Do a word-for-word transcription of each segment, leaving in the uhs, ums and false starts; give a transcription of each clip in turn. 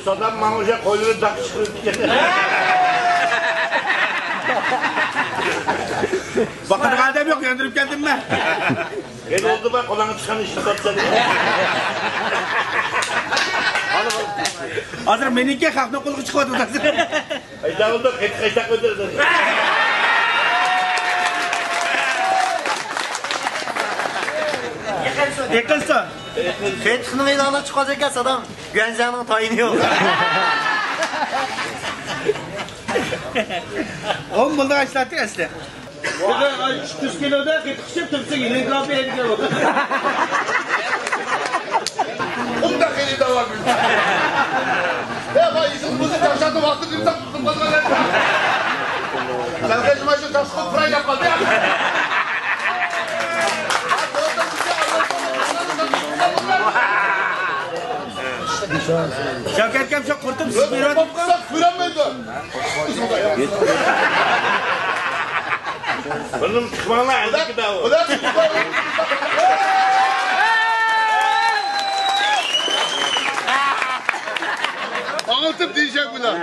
دادام ماڭا ئوشاق قويلىرى داق چىقىرىپ كەتتى. باقىدىغان ئادەم يوق، ياندۇرۇپ كەلدىم مەن. يەنە بولدى ما، قولۇڭغا چىققان ئىشنى تاپسان. ھازىر مېنىڭكى خەقنىڭ قولىغا چىقىۋاتىدۇ ھازىر. ئەيدەۋالدۇق، قېتىق قېتىق كۆتۈردى. يېقىنسۇ. قېتىقنىڭ ئېلانى چىققان ئىكەن، سادام. گۈەنزەڭنىڭ تايىنى يوق. ئون مىڭدا ئىشلەتتى ئەسلى. بۈگۈن ئۈچ يۈز كىلودا قېتىق ئىچىپ تۇرسا، يېلىنكاپ يەيدىكەن. ئۇنداق خېرىدار بار. يا، باي، يېشىل بۇزۇپ تاشلاندى، ۋاقتى تۇرسا، تۇتۇپ قالغان. سەن قېچىپ ماشىنا تاشقا پۇرايلاپ قالدى. شەۋكەت ئاكام شۇ قۇرتۇم سىزىپ بېرىۋاتىدۇ. كۆرەلمەيدۇ. بۇنىڭ چىقماڭلار، ئەندىكى داۋۇ. ئاڭلىتىپ دېيىشەك بۇلار.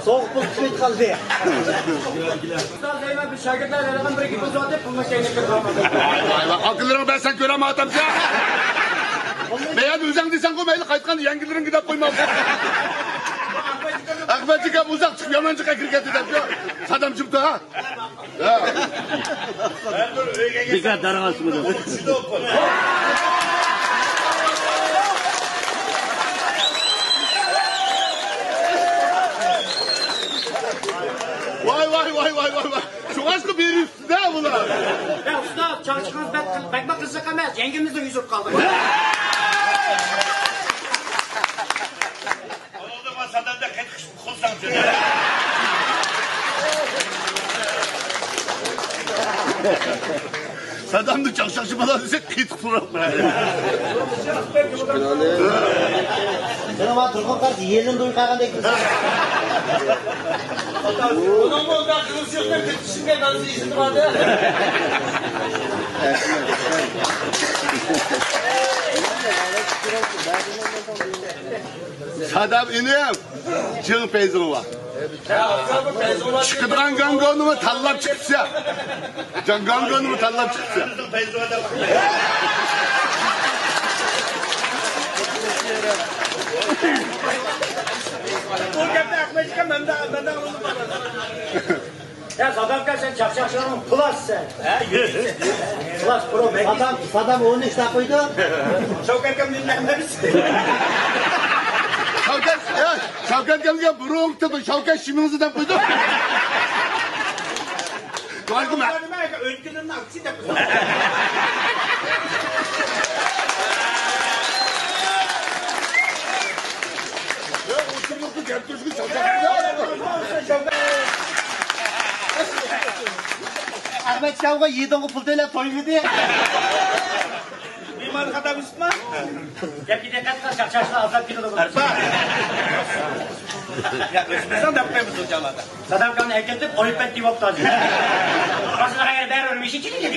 سوغۇق بولۇپ چۈشۈپ قالدى. ئۇستاز دەيمەن، بىز شاگىرتلار ھېلىقىنى بىر گېپىنى سوراپ، پۇلنى كەينىگە كىرىپ قالمايدۇ. ۋاي، ۋاي، ئاكىلىرىڭ بەرسەڭ كۆرەلمەيۋاتامسەن. مەن ئۆزۈڭ دېسەڭغۇ، مەيلى قايتقان يەڭگىلىرىڭ گىداپ قويماس. ئەخمەتجىكەم ئۇزاق چىقىپ، يامان جىققا كىرىپ كەتتى دەپ. سادام جىمتۇ، ھە؟ بىكار دارغا سۇنىدۇ. ۋاي، ۋاي، ۋاي، ۋاي، ۋاي، ۋاي. شۇڭاشقا بېرىپسىز-دە بۇلار. يا ئۇستاز، چاقچىقىڭىز بەك، بەكمۇ قىزىق ئەمەس. يەڭگىمىزدىن يۈز ئۇرۇپ قالدۇق. سادامنى چاقچاقچى بالا دېسەك، قېتىق تۇرۇپ. سەن ما تۇرغان قارىسا يېلىنى دويۇپ قالغاندەك. بۇنىڭمۇ ئۇنداق قىلىشى يوق دەپ كېتىشىمگە نازى ئىزىنى باردا. سادام ئىنىم، چىڭ پەيزىڭ بار. چىقىدىغان گاڭگونىمۇ تاللاپ چىقىپسەن. جاڭگاڭگونىمۇ تاللاپ چىقىپسەن. بۇ گەپنى ئەخمەت ئاكام مەندە، مەندە ئاڭلىدىم. يا سادام ئاكا، سەن چاقچاقچىلارنىڭ پۇلاسى سەن. ھە، يۈز. پۇلاس، پرو، مەكىس. سادام، سادام ئۇنى ئىشلەپ قويدى. شاۋكەت ئاكام نېمە ئەمەس؟ شاۋكەت، يا، شاۋكەت ئاكامغا بۇرۇنقى شاۋكەت شىمىڭزى دەپ قويدى. ۋاي، نېمە؟ ئۆتكىلىرىنى ئاكسى دەپ. ئەخمەت شاۋغا يېدىڭغۇ پۇل تۆلەپ تويمىدى. مېھمانخانا ئۈستمۇ؟ گەپكە دىققەت قىل، چاقچاقچىلار ئازلاپ كېتىدۇ. يا، ئۆزىمىزنىڭ دەپ قويىمىز ئۇ چاغلاردا. سادام ئاكامنى ئەكەلتىپ، ئويۇپ بەت دېۋاپتۇ ھازىر. باشقا قەيەردە بەرىۋېرىۋېشى كېلىدۇ.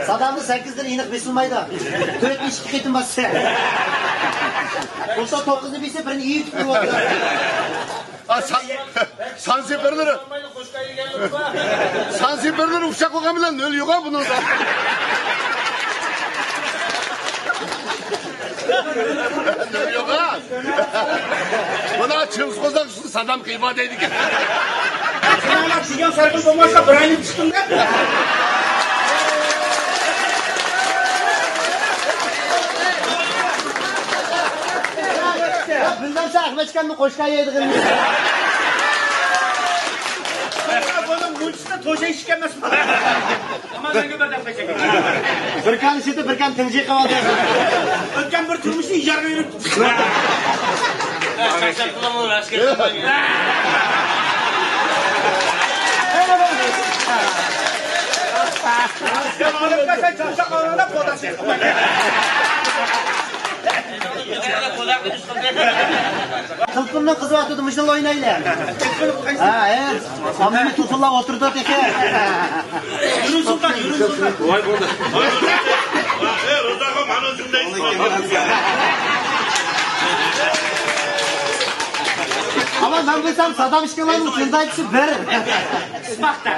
سادامنى سەككىزدىن ئېنىق بېسىلمايدۇ. تۆتنى ئىككى قېتىم باسسا. بولسا توققۇزنى بېسە، بىرنى ئېيىتىپ تۇرۇۋاتىدۇ. ئا، سان-، سانسىپىرلىرى. سانسىپىرلىرى ئۇششاق بولغان بىلەن نۆل يوق بۇنىڭدا. نۆل يوق. بۇنا چىڭگىز قوزاق سادام قىيما دەيدىكەن. سىلەرلەر چۈشۈرگەن سەرپىل بولماسا، بىر ئاينى چىقتىم دەپ. بىلمەمسە، ئەخمەت ئاكامنى قوشقا يەيدىغىنىمىز. بۇنىڭ مۇنچىسى توشا ئىشىك ئەمەسمۇ؟ ئامان، مەڭگۈ بىر دەپ قويساك. بىر كان ئىچىدە بىر كان تىنجى قىلىۋالدى. ئۆتكەن بىر تۇرمۇشنى ئىجارىگە بېرىپ. تېلېفوننىڭ قىزىۋاتىدۇ، مۇشۇنى ئوينايلى. ھە، ھە. ئاممىنى تېلېفونلاپ ئولتۇرىدۇ تېخى. يۈرۈڭ سۇلتان، يۈرۈڭ سۇلتان. ۋاي بولدى. ۋاي بولدى. ئەي، روزاغا مانا شۇنداق. ئەمما مەن بىلسەم، سادام ئىككىڭلارنىڭ جىندايتىسى بىر. ئىسپاقتا.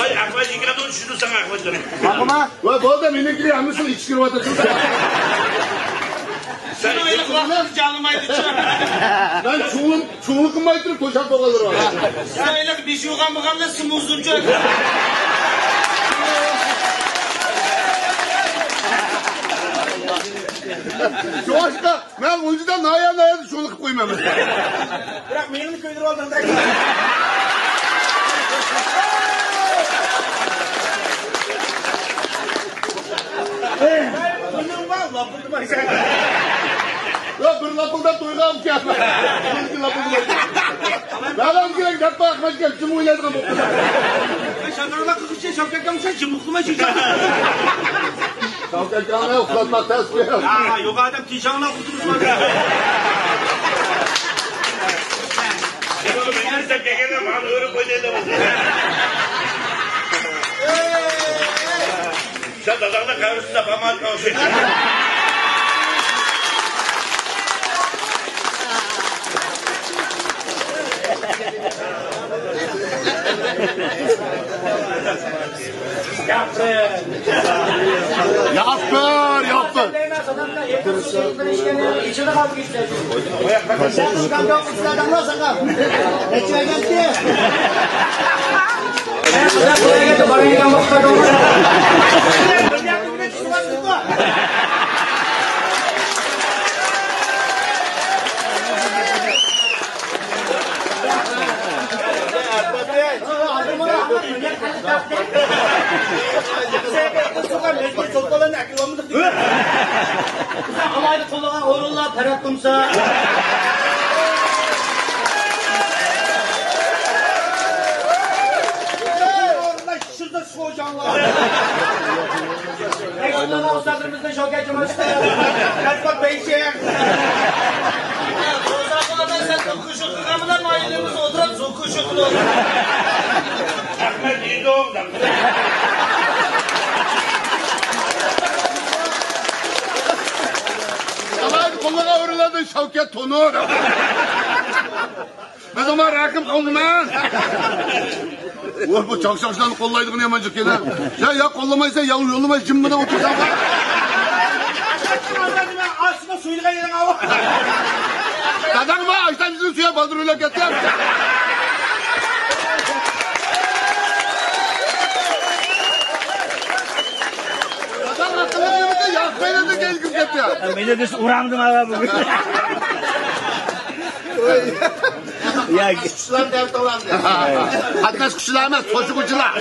ئەي، ئەخمەت يېگەندە چۈشىدۇ ساڭا، ئەخمەتجان. باقما. ۋە بولدى، مېنىڭكىلەر ھەممىسىنى ئىچكە كىرىۋاتىدۇ. سەن ئۆيلۈك ۋاقتىدا جانلىمايدۇ. مەن چۇڭلۇق، چۇڭلۇق قىلماي تۇرۇپ توشاپ بولغانلىرى بار. سەن ئۆيلۈك بېشى يوغان بولغاندا سىم ئۇزۇنچە. شۇڭلاشقا مەن ئۇنچىدا نايا نايا شۇنى قىلىپ قويمايمەن. بىراق مېڭىنى كۆيدۈرۈپ ئالدىڭ-دە. بۇنىڭ بار، لاپىلدىمايسەن. يا، بىر لاپىلداپ تويغان ئىكەن. بىر لاپىلدىماي. مەلۇم كېرەك، دەپ باقماي كەل، جىم ئوينايدىغان بولۇپ. شاكارلار قىلغۇچى شاۋكەت ئاكام سەن جىملىق قىلماي شۇ. شاۋكەت ئاكامنى ئۇخلاتماق تەس. ھا، يوق ئادەم تىنچاڭلاپ ئولتۇرۇپ. سەن داداڭنى قەبرىسىدە پاماد قىلسىڭ. ياپتۇر، ياپتۇر. ئالايدا قوللىغان ئورۇنلار تەرەت تۇمسا. ئورۇنلار شۇردا سوجاڭلار. ئۇستازلىرىمىزنى شوكەت جۇماشتا. كاتپا بەيشەك. روزا بولغاندا سەن زوكۇشۇ قىلغان بىلەن ئايلىرىمىز ئولتۇرۇپ زوكۇشۇ قىلىۋاتىدۇ. ئەخمەت يېدۇق. ئالايدا قوللىغان ئورۇنلاردىن شەۋكەت تونۇر. مەن ئامان رەھىم قىلماڭ. ۋاي، بۇ چاقچاقچىلارنى قوللايدىغىنى يامان جىق كېلە. يا، يا قوللىمايسەن، يا يوللىمايسەن، جىممىدە ئولتۇرساڭ. ئاستىما سۆيىدىغان يېرىڭ ئاۋۇ. داداڭ بار، ئاشتان بىزنى سۆيە بالدۇر ئۆلۈپ كەتتى. داداڭ ئاقىللىق يېمىدى، ياق پەيلىدە كەلگۈم كەتتى. مېنى دېسە ئۇرامدىم ئاۋا بۈگۈن. يا، قۇشلار دەپ تۇرامدى. قاتناش قۇشلار ئەمەس، توشۇغۇچىلار.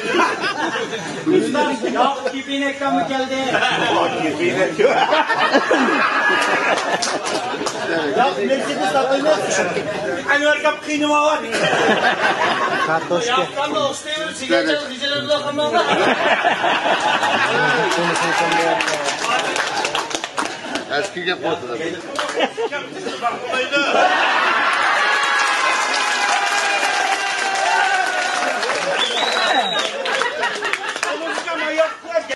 ياق، كېپىنەككەممۇ كەلدى. ياق، مېرسېدېس تاپايمىز. ئەنۋەر كاپ قىينىۋاۋاتىدۇ. كارتوشكا. ياق، كامدا ئوخشىتىۋېرىپ، سىگەرچە غىجىلىنىپ قالماڭلار. ئەسكى گەپ بولدى.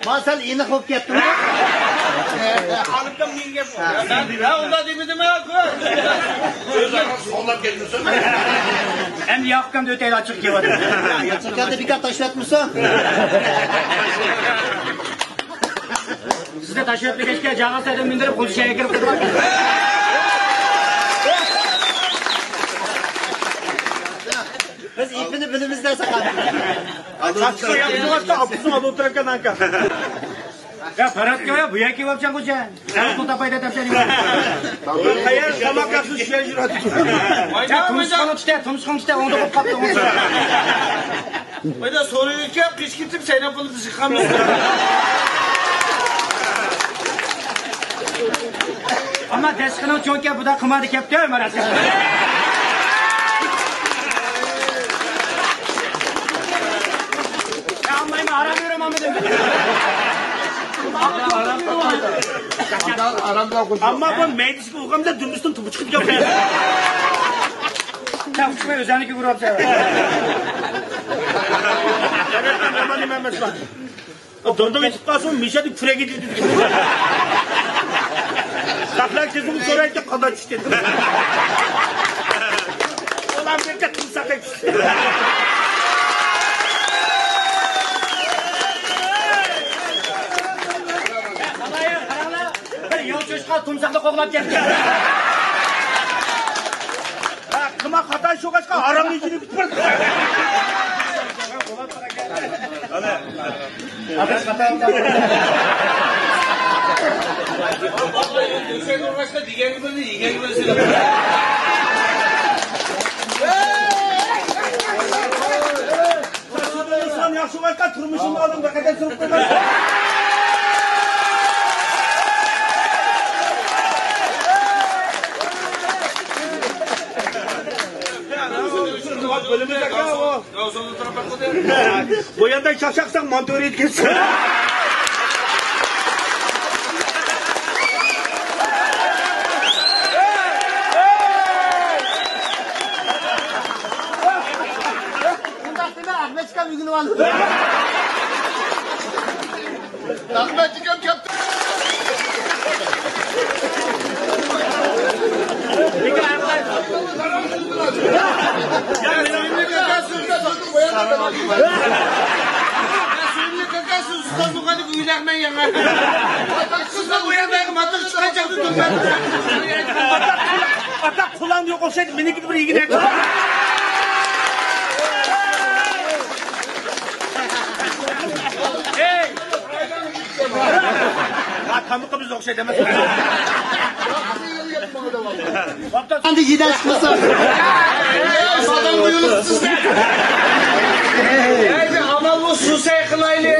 ما سەل ئېنىق بولۇپ كەتتىڭمۇ؟ ھە، ئۇنداق دېمىدىم-ھە، كۆر. ئەمدى ياققاندا ئۆتەيلى، ئاچچىق كېلىۋاتىدۇ. ئاچچىق كەلدى، بىكار تاشلاتمىسۇن. سىزنى تاشلاپ كەتكەچكە جاغا سەدە مىندۈرۈپ خۇددى شەھەرگە كىرىپ قالغان. بىز ئېپىنى بىلىمىز دە ساقا. چاچقا ياپسىغاچقا ئاپىسىنى ئالدى ئولتۇرۇۋەتكەن ئاكا. يا پەرھاتكە يا بۇ يەرگە كېلىۋاپسەن خوجا. سەن پۇل تاپاي دەپ تاپشان. قەيەر تاماق ياپسىز شۇ يەر يۈرۈۋاتىدۇ. يا تۇمشۇقۇڭنى تۇتە، تۇمشۇقۇڭنى تۇتە، ئوڭدا قوپۇپ قاپتۇ ئوڭدا. بايدا سورىۋېتىپ قېچىپ كېتىپ سەيناپ بولۇپ چىققانمىز. ئەمما دەسقىنىڭ چوڭكە بۇدا قىماردا كەپتۇ مانا. يا ئالمايمەن، ھارام يۈرۈم ئالمىدىم. ئەمما بۇ مەيدىسىگە ئۇرغاندا دۈمبىسىدىن تۇپا چىقىدىكەن. سەن ئۇچماي ئۆزۈڭنىڭكىگە ئۇرۇۋاپسەن. داندىغا يېتىپ قالسىمۇ مىشەدىن كۈرەك يېدى دېدى. ساقلار كېسىمنى سورايتتى، قانداق چۈشتى دېدى. ئۇلار بىرگە تۇمساق چۈشتى. بىر ياۋ چوشقا تۇمساقنى قوغلاپ كەتتى. ھە، قىلما خاتا شۇ قاچقا ھارامنى يېگىلى بىر. سەن ياخشى بولغاچقا تۇرمۇشۇمنى ئالدىم، بىر قېتىم سۈرۈپ قويماي. بۇ يەردە چاقچاقساڭ مانتورى كەتسۇن. ئۇنداق دېمە، ئەخمەت ئاكام ئۆگىنىۋالدى. ئەخمەت ئاكام كەپتۇ. ئاتا قۇلاڭ يوق ئوخشايدۇ، مېنىڭكىدە بىر يىگىت ئەكەل. ھە، تامىقىمىز ئوخشايدۇ ئەمەس. ئەمدى يېدەش قىلسا. ئەي، ئامال بۇ سۇسەي قىلايلى.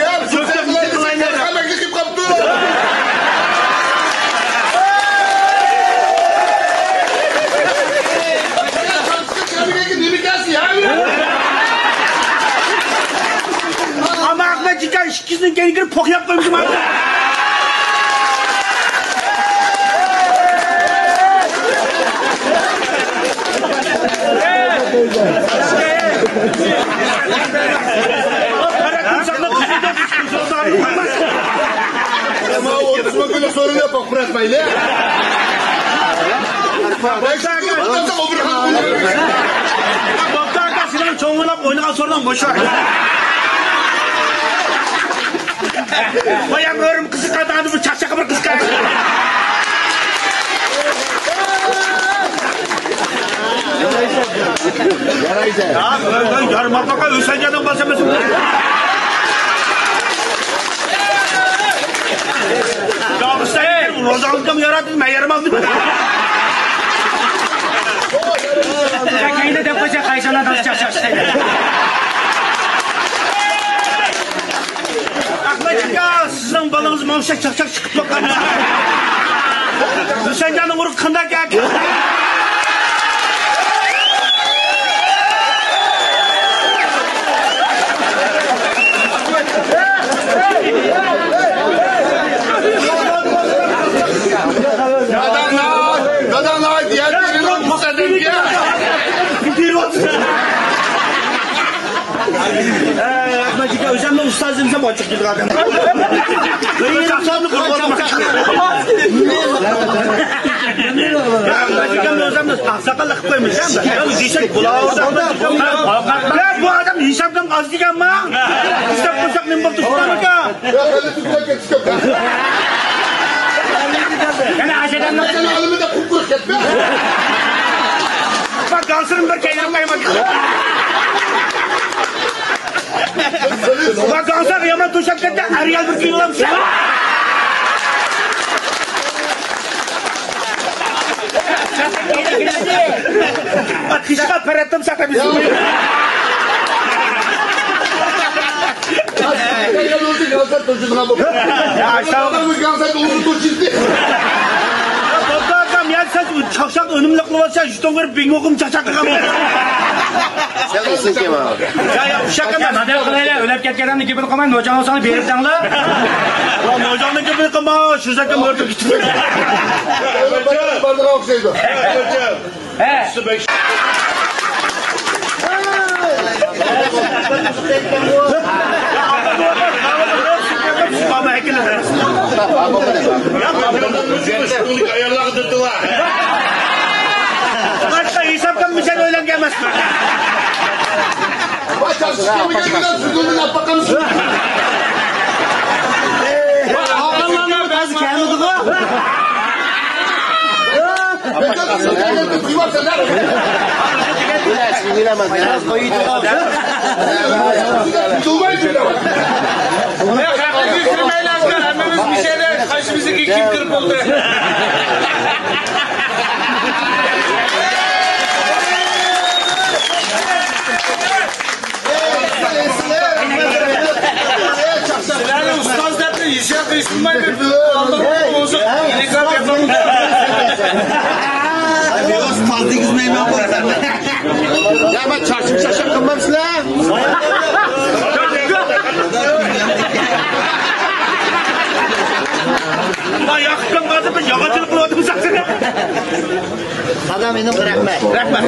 يا، سۇسەي قىلايلى. قاپتۇ. ئەمما ئەخمەت جىكا ئىككىسىنىڭ كەينىگە كىرىپ پوق يەپ قويمىسۇن. بولدى ئاكا، سېنىڭ چوڭ بولاپ ئوينىغان سورۇنۇڭ مۇشۇ. بايام ئۆرۈم قىزىققان ئادەم بۇ چاقچاققا بىر قىزىققان. يا، يارماققا ئۆسەنجاننىڭ بالىسى ئەمەسمۇ؟ يا، روزاڭلىقىم ياراتتى، مەن يارىماقتىم. كەينىدە دەپ قويسا، قايسىلار چاقچاق ئىشلەيدۇ؟ ئەخمەت ئاكا، سىزنىڭ بالىڭىز ماڭشا چاقچاق چىقىپ باققان. ھۈسەنجاننىڭ ئۇرۇقى قانداق ئەكەن؟ داداڭلار، داداڭلار، دىيەتىنىڭ مۇسەدەمگە. ئەخمەت ئاكا، ئۆزۈمنىڭ ئۇستازى دېسەم، ئاچچىق كېلىدىغان. ئەخمەت ئاكامنى ئۆزۈمنى ئاقساقال قىلىپ قويمىسام، دېسەك بۇلار. بۇ ئادەم ھېسابتىن ئاز دېگەنما؟ ھېساب قىلساق نېمە بولدى، سۇلتان ئاكا؟ يەنە ئاشۇ ئادەمنىڭ ئالىمىدا قۇپقۇرۇق كەتمە. بۇ گاڭسىرىم بىر كەينىگە قايماقتا. بۇ گاڭسىر يامان توشاپ كەتتى، ئەريال بىر كىلو ئالامسەن. تىشقا پەرەتتىم ساقلاپ. يا سەن چاقچاق ئۈنۈملۈك قىلىۋاتسەن، شۇتۇڭ بېرىپ بىڭگوقۇم چاقچاق قىلغان. سەن ئۇسۇن كېمە. يا يا ئۇششاق ئەمەس. مادەم قىلايلى، ئۆلۈپ كەتكەن ئادەمنىڭ گېپىنى قىلماي، نوچاڭ بولساڭ بېرىپ دەڭلار. ۋا نوچاڭنىڭ گېپىنى قىلما، شۇ زەكەم ئۆرتۈپ كېتىپ. بارغان ئوخشايدۇ. ھە. ھېسابقا مىشەن ئۆيلەنگەن ئەمەسمۇ؟ ئاغىنىلارنىڭ بەزى كەلمىدىغۇ؟ ياق، ھەقىقىي كىرمەيلى، ھەممىمىز مىشەدە قايسىمىزنىڭكى كىم كىرىپ بولدى؟ سىلەرنى ئۇستاز دەپ ھېساب قىلىشمايمەن. ئۇستاز دېگۈزمەيمەن. يا، مەن چارچىپ چارچاپ قىلمامسىلەر؟ ياقىپ قالدى، بىر ياغاچىلىق قىلىۋاتىمىز. سادام ئېنىق، رەھمەت. رەھمەت.